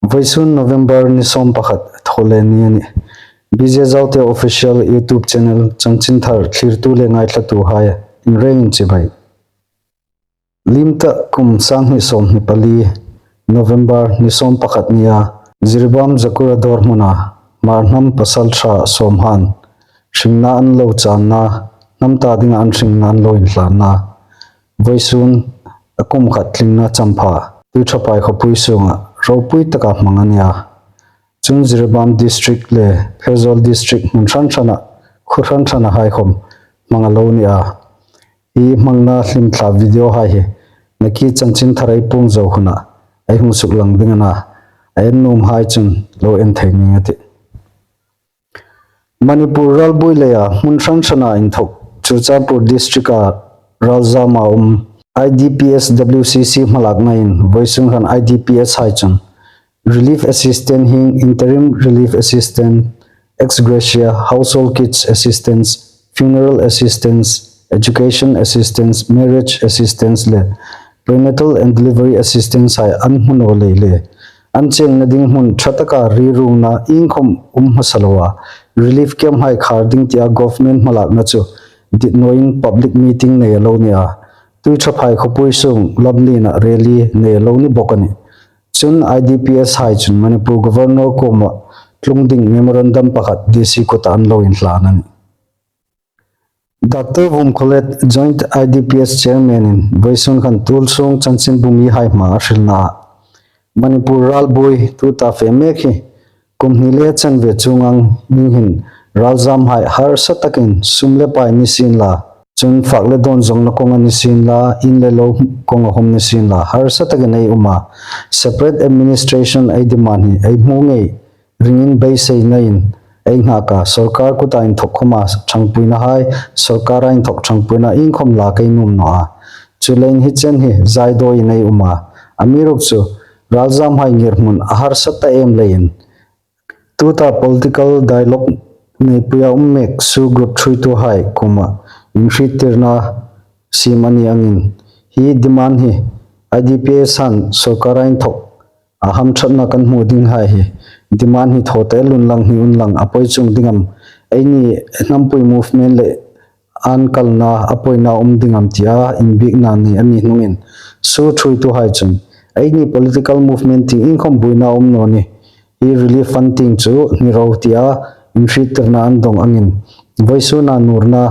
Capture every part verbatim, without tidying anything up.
Vawisun November ni sawm pakhat, Thawleni a nih. B J Zaute Official YouTube channel chanchinthar thlirtu le ngaithlatuhai inrengin chibai. Limtak kum sanghni sawmhni pali, November ni sawm pakhat nia, Jiribam Zakura dawr hmuna Hmar hnam pasalṭha sawmhni hringna an lo channa, hnam ta dinga an hringna an lo inhlanna, vawisun a kum khat tlingna champha, Tuiṭhaphai khawpui sunga ropui taka hmang a nia. Chun Jiribam District le Pherzawl District hmun hran hrana, khuo hran hranahai khawm hmang a lo ni a. Hi hmangna hlimthla video hai hi nakie chanchinthar ei puong zo huna ei hung suklang ding a na, a en nuomhai chun lo en thei ning a tih. Manipur ralbuoi leia hmun hran hrana inthok Churachandpur District-a ralzama um I D P S W C C hmalaknain vawisun khan I D P S hai chun relief assistance hieng, interim relief assistance, ex gratia, household kits assistance, funeral assistance, education assistance, marriage assistance le prenatal and delivery assistance hai an hmu naw lei le an chengna ding hmun ṭha taka rirungna iengkhawm um hmasa loa relief camp hai khar ding tia government hmalakna chu dit nawin public meeting nei a lo ni a. Tuiṭhaphai khawpui sung lamlina rally nei a lo ni bawk a nih. Chun I D P S hai chun Manipur Governor kuoma tlung ding memorandum pakhat D C kuta an lo inhlan a nih. Doctor Vumkholet Joint I D P S Chairman-in vawisun khan tulsung chanchinbu mihai hmaa a hrilna a, Manipur ralbuoi tuta fe mek hi kum hni le chanve chuong ang ning hin ralzamhai harsa takin sum le pai ni sien la, chun fak le dawn zawngna kawnga ni sien la, in le lo kawnga khawm ni sien la, harsa takin ei um a. Separate administration ei demand hi ei hmu ngei ringin beiseinain ei nghak a, sorkar kuta inthok khawma ṭhangpuinahai, sorkara inthok ṭhangpuina iengkhawm lak ei nuom naw a. Chuleiin hi chen hi zaidawiin ei um a. Amiruokchu ralzamhai ngirhmun a harsa ta em leiin tuta political dialogue neipuia um mek SoO group ṭhuoituhai kuoma inhriettirna siem a ni angin hi demand hi I D P S han sorkara inthok a hamṭhatna kan hmu dinghai hi demand hi thaw ta el unlang hni unlang a poi chuong ding am, eini hnampui movement le an kalna a poina um ding am tia inbiekna nei a ni hnungin SoO ṭhuoituhai chun eini political movement tieng iengkhawm buoina um naw ni, hi relief fund tieng chu hni ro tia inhriettirna an dawng angin vawisuna nurna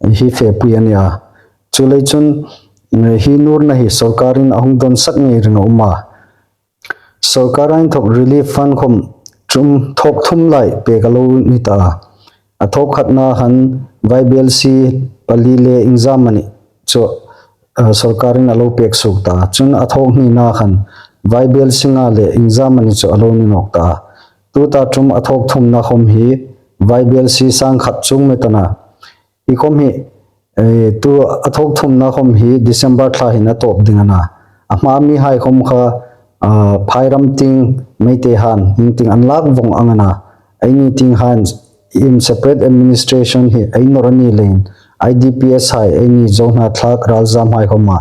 hi fepui a ni a. Chuleiin chun, eh, hi nurna hi sorkarin a hung dawnsak ngei ring a um a. Sorkara inthok relief fund khawm tum thawk thum lai pek a lo ni ta a. A thawk khatna khan vaibelsie pali le iengzam a ni chu, eh, sorkarin a lo pek suok ta. Chun a thawk hnina khan vaibelsie nga le iengzam a ni chu a lo ni nawk ta. Tuta tum a thawk thumna khawm hi vaibelsie sang khat chuong met a na. Hi khawm hi, eh, tu a thawk thumna khawm hi December thla hin a tawp ding a na. A hma mihai khawm kha, ah, phairam tieng Meitei han hieng tieng an lak vawng ang a na. Eini tieng han im separate administration hi ei nawr a ni leiin I D P S hai eini Zo hnathlak ralzamhai khawma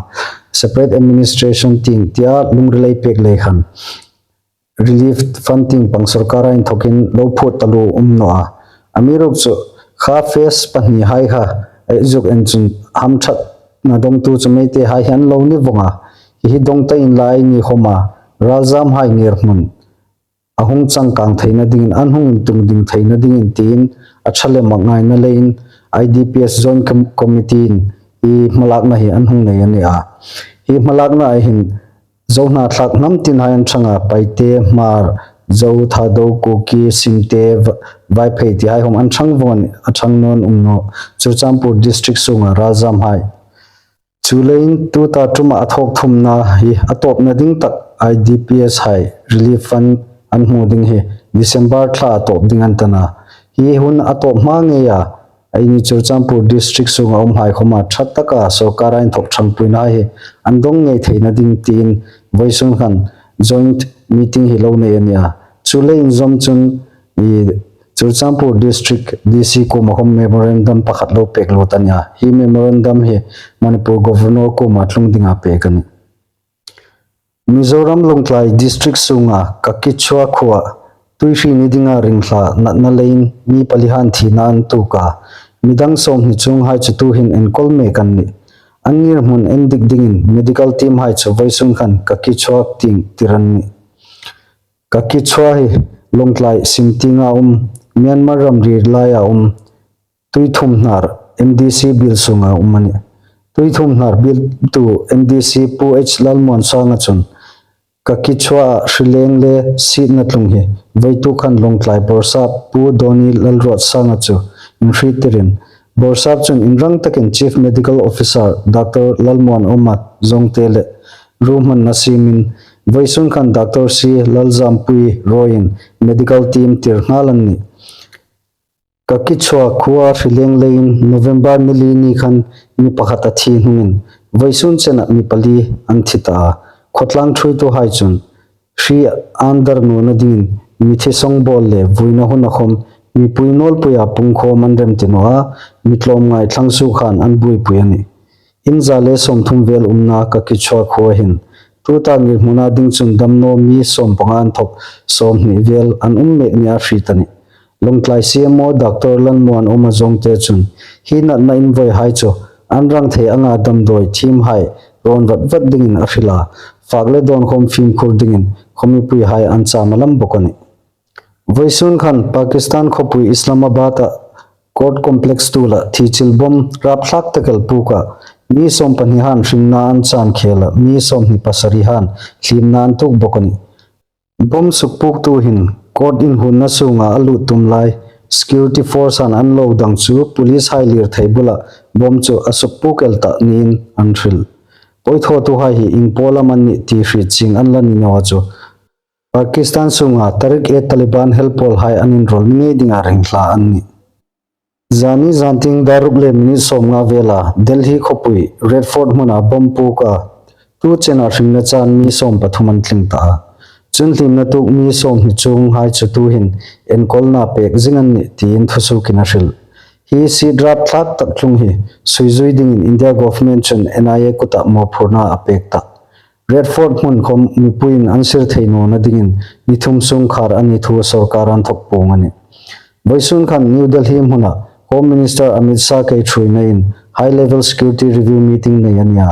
separate administration tieng tia lungril ei pek lei khan relief fund tieng pang sorkara inthokin lo phut taluo um naw a. Amiruokchu kha phase pahnihai kha ei zuk en chun hamṭhatna dongtu chu Meiteihai hi an lo ni vawng a. Hi hi dong ta inla eini khawma ralzamhai ngirhmun a hung changkang theina dingin, an hung tung ding theina dingin tiin a ṭha lem a ngaina leiin I D P S Joint Com-, Committee-in hi hmalakna hi an hung nei a ni a. Hi hmalakna a hin Zo hnathlak hnam tinhai an ṭhang a, Paite, Hmar, Zo, Thado, Kuki, Simte, Va-, Vaiphei tihai khawm an ṭhang vawng a ni, a ṭhang naw an um naw. Churachandpur District sunga ralzamhai. Chuleiin tuta tuma a thawk thumna hi a tawpna ding tak I D P S hai relief fund an hmu ding hi December thla a tawp ding an ta na. Hi hun a tawp hma ngeia eini Churachandpur District sunga umhai khawma ṭha taka sorkara inthok ṭhangpuina hi an dawng ngei theina ding tiin vawisun khan joint meeting hi lo nei a ni a. Chuleiin zawm chun i Churachandpur District D C kuoma khawm memorandum pakhat lo pek lut a ni a. Hi memorandum hi Manipur Governor kuoma tlung dinga pek a nih. Mizoram Lawngtlai District sunga Kakichhua khuoa tuihri ni dinga ringhla natna leiin mi pali han thina an tuok a, midang sawmhni chuonghai chu tuhin enkawl mek an nih. An ngirhmun endik dingin medical team hai chu vawisun khan Kakichhua tieng tir an nih. Kakichhua hi Lawngtlai sim tienga um, Myanmar ramri laia um, Tuithumhnar M D C biel sunga um a nih. Tuithumhnar bieltu M D C Pu H Lalmuansanga chun Kakichhua hri leng le sietna tlung hi vawituk khan Lawngtlai Bawrsap Pu Dawni Lalruatsanga chu inhriet tirin, Bawrsap chun inrang takin Chief Medical Officer Doctor Lalmuanawma Zawngte le ruhmanna siemin, vawisun khan Doctor C Lalzampuii rawiin medical team tir nghal an nih. Kakichhua khuoa hri leng leiin November ni li ni khan mi pakhat a thi hnungin vawisun chena mi pali an thi ta a. Khawtlang thuoituhai chun hri an dar nawna dingin mithi sawng bawl le vuina huna khawm mipui nawlpuia pungkhawm an remti naw a, mi tlawmngai thlang suok han an buoipui a nih. In za le sawmthum vel umna Kakichhua khuoa hin tuta ngirhmuna ding chun damnaw mi sawmpanga inthok sawmhni vel an um mek nia hriet a nih. Lawngtlai C M O Doctor Lalmuanawma Zawngte chun hi natna invawihai chu an rang thei anga damdawi thiem hai rawn vat vat dingin a hril a, fak le dawn khawm fimkhur dingin khaw mipuihai an cham a lam bawk a nih. Vawisun khan Pakistan khawpui Islamabad-a Court Complex tuola thichil bomb rapthlak tak el puoka mi sawmpahni han hringna an chan khela mi sawmhni pasari han hliemna an tuok bawk a nih. Bomb sukpuoktu hin court inhuonna sunga a lut tum lai security force han an lo dang chu police hai lirthei bula bomb chu a sukpuok el ta niin an hril. Pawithawtuhai hi ieng pawl am an nih ti hriet chieng an la ni naw a chu Pakistan sunga Tehrik-e-Taliban helpawlhai an inrawl ni ngei dinga ringhla an nih. Zani zantieng dar ruk le minute sawmnga vela Delhi khawpui Red Fort hmuna bomb puoka tu chena hringna chan mi sawmpathum an tling ta a. Chun hliemna tuok mi sawmhni chuonghai chu tuhin enkawlna pek zing an nih tiin thusuokin a hril. Hi siet rapthlak tak tlung hi suizui dingin India government chun N I A kuta mawphurna a pek ta. Red Fort hmun khawm mipuiin an sir thei nawna dingin ni thum sung khar a ni thu sorkar an thawk puong a nih. Vawisun khan New Delhi hmuna Home Minister Amit Shah kei ṭhuoinain high level security review meeting nei a nih a.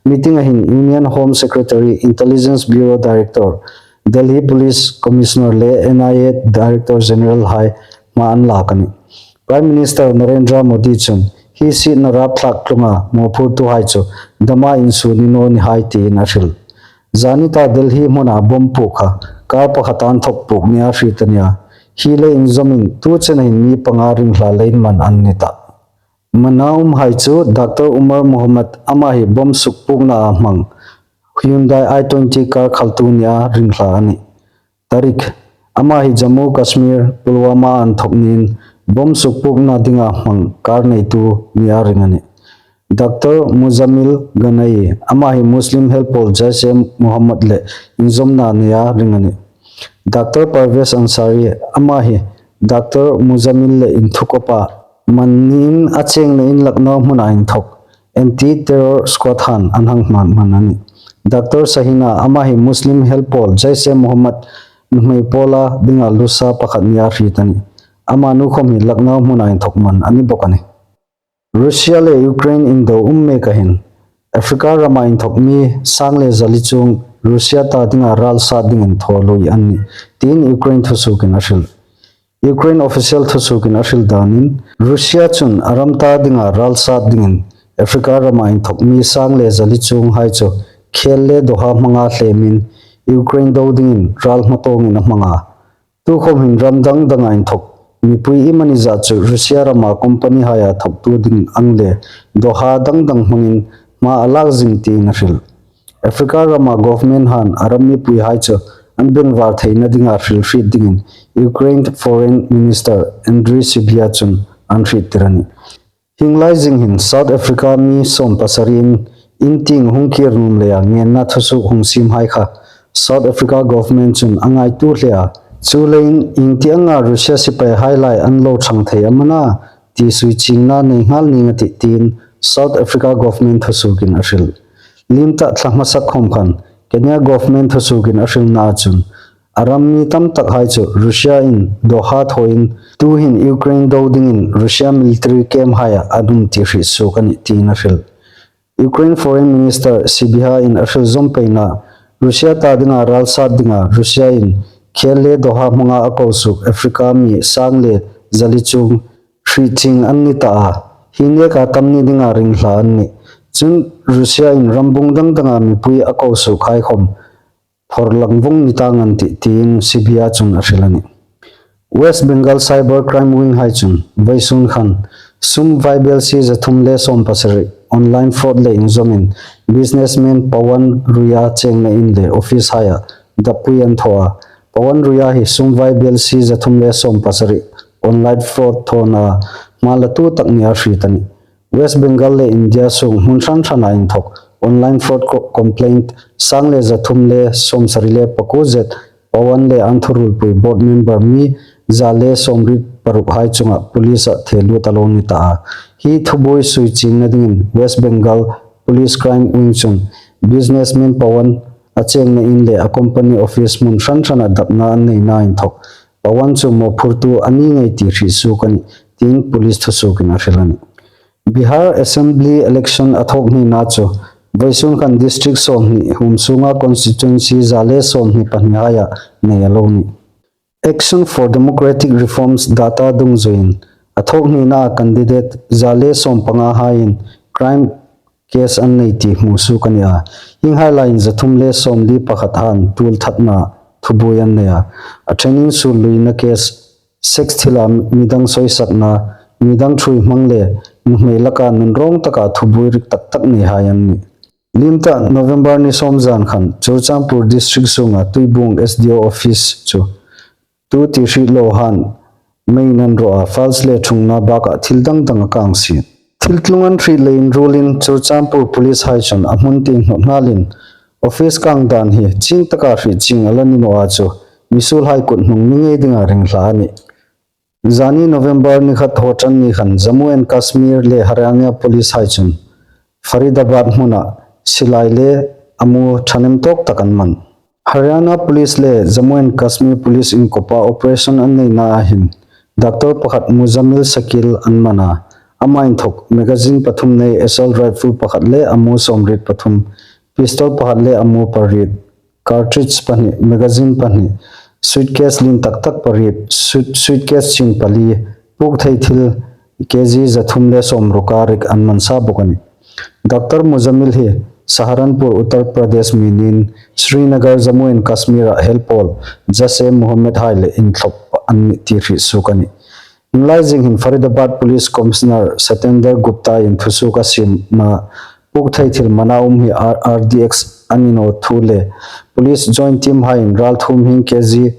Meeting-a hin Union Home Secretary, Intelligence Bureau Director, Delhi Police Commissioner le N I A Director General hai hma an lak a nih. Prime Minister Narendra Modi chun hi sietna rapthlak tlunga mawphurtuhai chu dama insuo ni naw ni hai tiin a hril. Zanita Delhi hmuna bomb puok kha car pakhat an thawk puok nia hriet a nih a. Hi le inzawmin tu chena hin mi panga ringhla leiin man an ni ta. Mana umhai chu Doctor Umar Mohammad, ama hi bomb sukpuokna a hmang Hyundai I twenty car khaltu nia ringhla a nih. Tariq, ama hi Jammu Kashmir, Pulwama an thawk niin bomb sukpuokna dinga hmang car neitu nia ring a nih. Doctor Muzammil Ganai, ama hi Muslim helpawl Jaish-e-Mohammed le inzawmna neia ring a nih. Doctor Parvez Ansari, ama hi Doctor Muzammil le inthukawpa man niin a chengna in Lucknow hmuna inthawk anti-terror squad han an hang hman hman a nih. Doctor Sahina, ama hi Muslim helpawl Jaish-e-Mohammed nuhmei pawla dinga lusa pakhat nia hriet a nih. Amanu khawm hi Lucknow hmuna inthawk man a ni bawk a nih. Russia le Ukraine indo um meka hin Africa rama inthawk mi sang le zali chuong Russia ta dinga ral sat dingin thaw lui an nih, tiin Ukraine thusuokin a hril. Ukraine official thusuokin a hril danin, Russia chun a ram ta dinga ral sat dingin Africa rama inthawk mi sang le zali chuonghai chu khel le Doha hmanga hlemin Ukraine do dingin ral hmatawngin a hmang a. Tukhawm hin ram dang danga inthawk mipui iemani zat chu Russia rama company haia thawktu ding ang le Doha dang dang hmangin hma a lak zing tiin a hril. Africa rama government han a ram mipuihai chu an bengvar theina dinga hrilhriet dingin Ukraine Foreign Minister Andriy Sybiha chun an hriettir a nih. Hieng lai zing hin South Africa mi sawmpasariin in tieng hung kir nuom leia ngenna thusuok hung siemhai kha South Africa government chun a ngaituo hle a. Chuleiin iengtik anga Russia sipaihai lai an lo ṭhang thei am a na ti sui chiengna nei nghal ning a tih tiin South Africa government thusuokin a hril. Liem ta thla hmasak khawm khan Kenya government thusuokin a hrilna chun, a ram mi tam tak hai chu Russia in Doha thawin tuhin Ukraine do dingin Russia military camp haia an um ti hriet suok a nih tiin a hril. Ukraine Foreign Minister Sybiha in a hril zawm peina, Russia ta dinga ralsat dinga Russia in Kyiv le Doha hmanga a ko suok Africa mi sang le zali chung hriet chieng an ni ta a, hi neka tam ni dinga ringhla an nih. Chun Russia in rambung dang danga mipui a ko suok hai khom phawrlang vawng ni ta ngan tih tiin Sybiha chun a hril a nih. West Bengal Cyber Crime Wing hai chun vawisun khan sum vaibelsi zathum le sawm pasari online fraud le inzawmin businessman Pawan Ruia chengna in le office haia dappui an thaw a. Pawan Ruia hi sum vaibelsi zathum le sawm pasari online fraud thawna hmalatu tak nia hriet a nih. West Bengal le India sung hmun hran hrana inthawk online fraud co-, complaint sang le zathum le sawmsari le pakuo zet Pawan le an thurulpui board member mi za le sawmriet paruk hai chunga police-a thehlut a lo ni ta a. Hi thubuoi sui chiengna dingin West Bengal Police Crime Wing chun businessman Pawan a chengna in le a company office hmun hran hrana dapna an neina inthawk Pawan chu mawphurtu a ni ngei ti hriet suok a nih tiin police thusuokin a hril a nih. Bihar Assembly election a thawk hnina chu vawisun khan district sawmhni huom sunga constituency za le sawmhni pahni haia nei a lo nih. Action for Democratic Reforms data dungzuiin a thawk hnina candidate za le sawmpanga haiin crime case an nei ti hmusuok a ni a. Hienghai laiin zathum le sawmli pakhat han tuolthatna thubuoi an nei a. A ṭhenin sulluina case, sex thila midang sawisakna, midang ṭhuoi hmang le nuhmei laka nunrawng taka thubuoi rik tak tak nei hai an nih. Liem ta November ni sawm zan khan Churachandpur District sunga Tuibuong S D O office chu tu ti hriet lo han mei an raw a, files le ṭhungna bakah thil dang dang a kang si. Thil tlung an hriet le inruolin Churachandpur police hai chun a hmun tieng hnawt nghalin office kang dan hi chieng taka hriet chieng a la ni naw a chu misuol hai kut hnung ni ngei dinga ringhla a nih. Zani November ni khat haw ṭan ni khan Jammu and Kashmir le Haryana police hai chun Faridabad hmuna silai le a mu ṭhahnem tawk tak an man. Haryana police le Jammu and Kashmir police inkopa operation an neina a hin doctor pakhat Muzammil Shakil an man a, ama inthawk magazine pathum nei assault rifle pakhat le a mu sawmriet pathum, pistol pakhat le a mu pariet, cartridge pahni, magazine pahni, suitcase lien tak tak pariet, suit-, suitcase chin pali, puk thei thil kg zathum le sawmruk a rik an man sa bawk a nih. Doctor Muzammil hi Saharanpur, Uttar Pradesh mi niin Srinagar, Jammu and Kashmir-a helpawl Jaish-e-Mohammed hai le inthlop an nih ti hriet suok a nih. Hieng lai zing hin Faridabad Police Commissioner Satendra Gupta-in thusuok a siemna puk thei thil man a um hi R-, R D X a ni naw thu le Police Joint Team haiin ralthuom hieng kg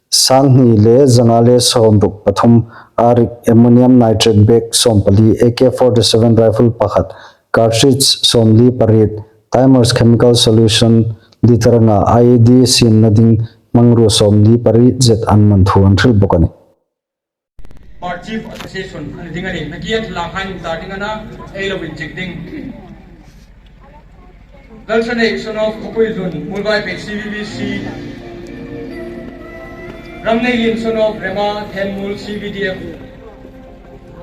sanghni le zanga le sawmruk pathum a rik ammonium nitrate bag sawmpali, A K forty-seven rifle pakhat, cartridge sawmli pariet, Timers chemical solution liter nga, I E D siemna ding hmangruo sawmli pariet zet an man thu an hril bawk a nih. Part Chief Association a ni ding a nih. Nakie thil lang hai intar ding a na, ei lo inchik ding. Lalshanei son of Khupuilun, Muolvaiphei C V B C. Ramneilien son of Rema Thenmuol C V D F.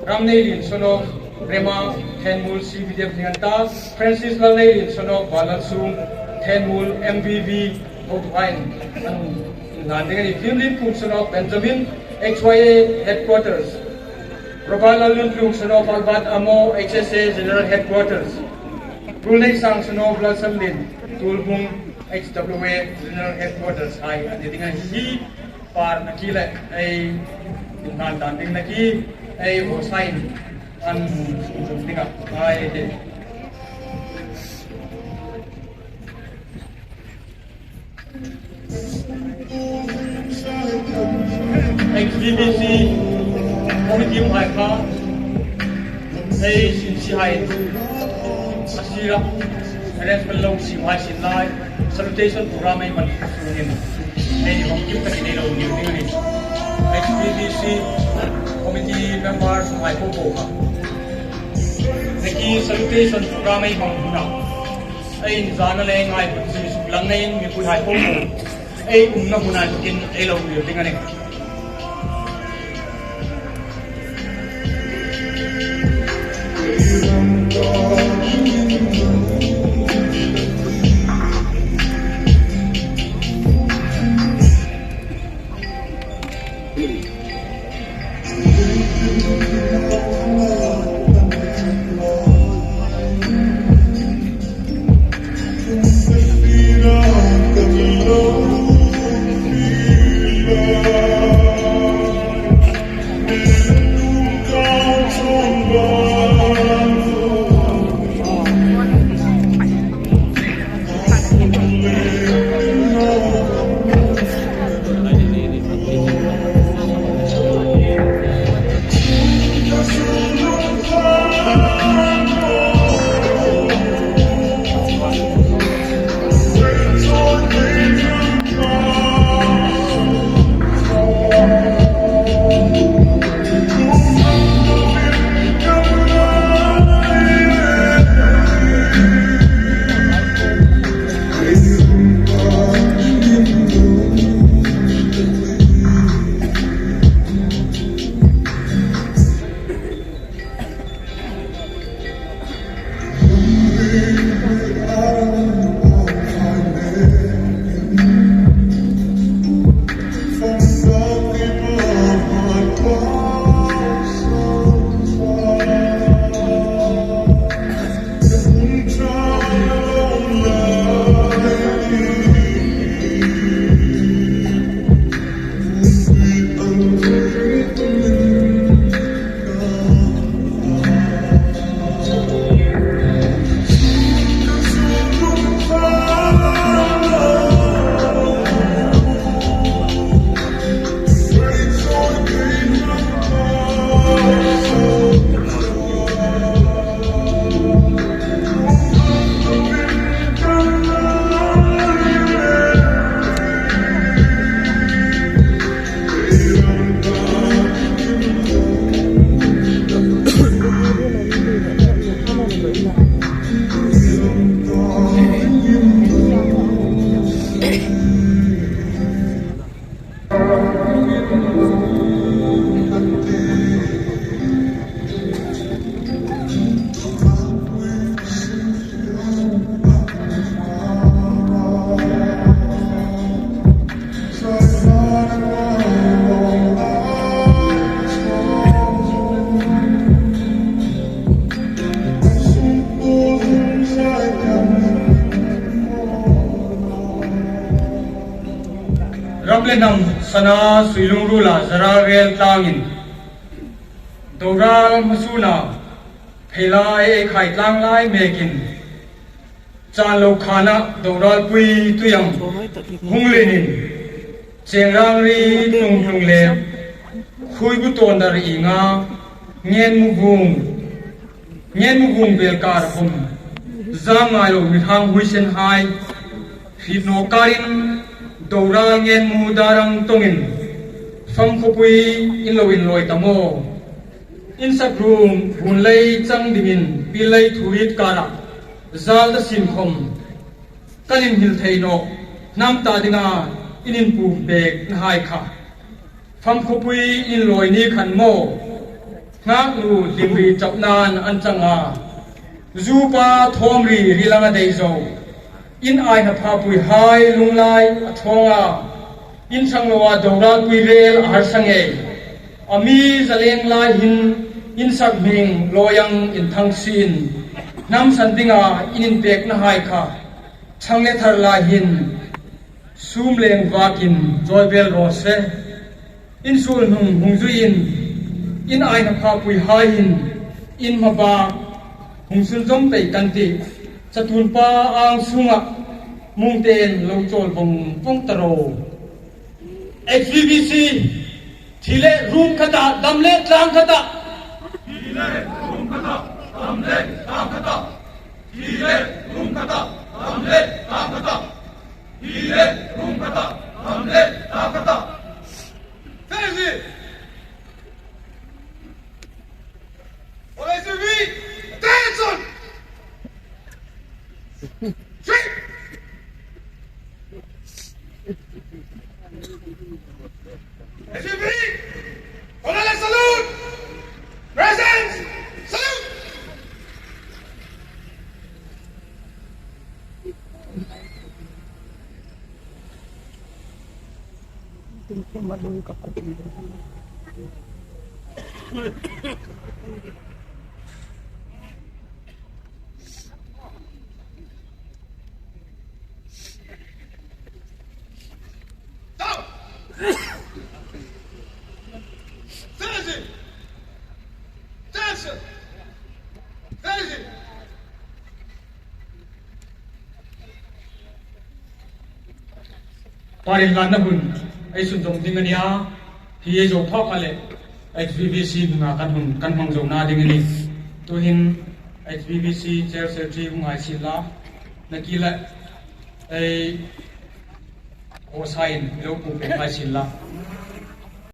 Ramneilien son of Rema Thenmuol C V D F ni an ta. Francis Lalneilien son of Balalsung Thenmuol M V V. Vote line. An hlan ding a nih. Fimlien Pum son of Benjamin, H Y A headquarters. Robert Lalnuntlung son of Albert Amo, H S A general headquarters. Ruolneisang son of Lalsanlien, Tuolbung, H W A general headquarters hai a ni ding a nih. Hi par nakie le ei inhlan dan ding nakie ei vote sign an hung ding a. Ai te. Ex-V B C committee hai kha, ei sin si hai, a sira, arrangement lo si hai sin lai, salutation program ei man turin, ei hong kim ka nei lo ni ni. Ex-V B C committee members hai ko ko kha. Nakie salutation program ei hmang huna. Ei inzana le ngai bun si. Lang neiin mipuihai po po ei umna hmuna hin ei lo hmang ding a nih. Ram le hnam sana sui lungruola zaral rel tlangin, Doral hmasuna pheilai ei khai tlang lai mekin, chan lo khana Doral pui tui ang hung lenin, chengrang ri tlung tlung le khuibu tawndar inga ngen mu vung, ngen mu vung vel kar hom, zam ngai lo mi hang huisen hai, hriet naw karin Doral ngen mu darang tongin, Fam khawpui in lo inlawi ta maw? In sak rum hun lei chang dingin pi lei thurit kara zal ta sin khom, kan inhil thei naw hnam ta dinga in inpum pek na hai kha. Fam khawpui inlawi ni khan maw, ngak lu hlimri chauh nan an chang a, zu pa thawm ri ri langa dei zo. In ai hna phapui hai lunglai a thawng a, in chang lo a Doral pui rel a harsa ngei. A mi zaleng lai hin in sak hming lawi ang in thang sin. Hnam san dinga in inpek na hai kha, chang le thar lai hin sum leng vakin zawi vel raw se. In sul hnung hung zuiin, in ai hna phapui hai hin, in hmabak hung sunzawm pei kan tih. Chatuon pa ang sunga mungten lo chawl vong vong ta ro. H V B C, thi le rum khata, dam le tlang khata. Thi le rum khata, dam le tlang khata. Thi le rum khata, dam le tlang khata. Thi le rum khata, dam le tlang khata. Attention! Straight! Everybody, Honourable salute! Present! Salute! Down! Finish him! Finish him! Finish him! Parin lanna hun ei sun dawng ding a nia, hi ei zo phawt kha le H B B C hmunga kan hun kan hmang zo na ding a nih. Tuhin H B B C Chair Secretary hung hai sien la, nakie le ei co-sign lo pu pe hai sien la.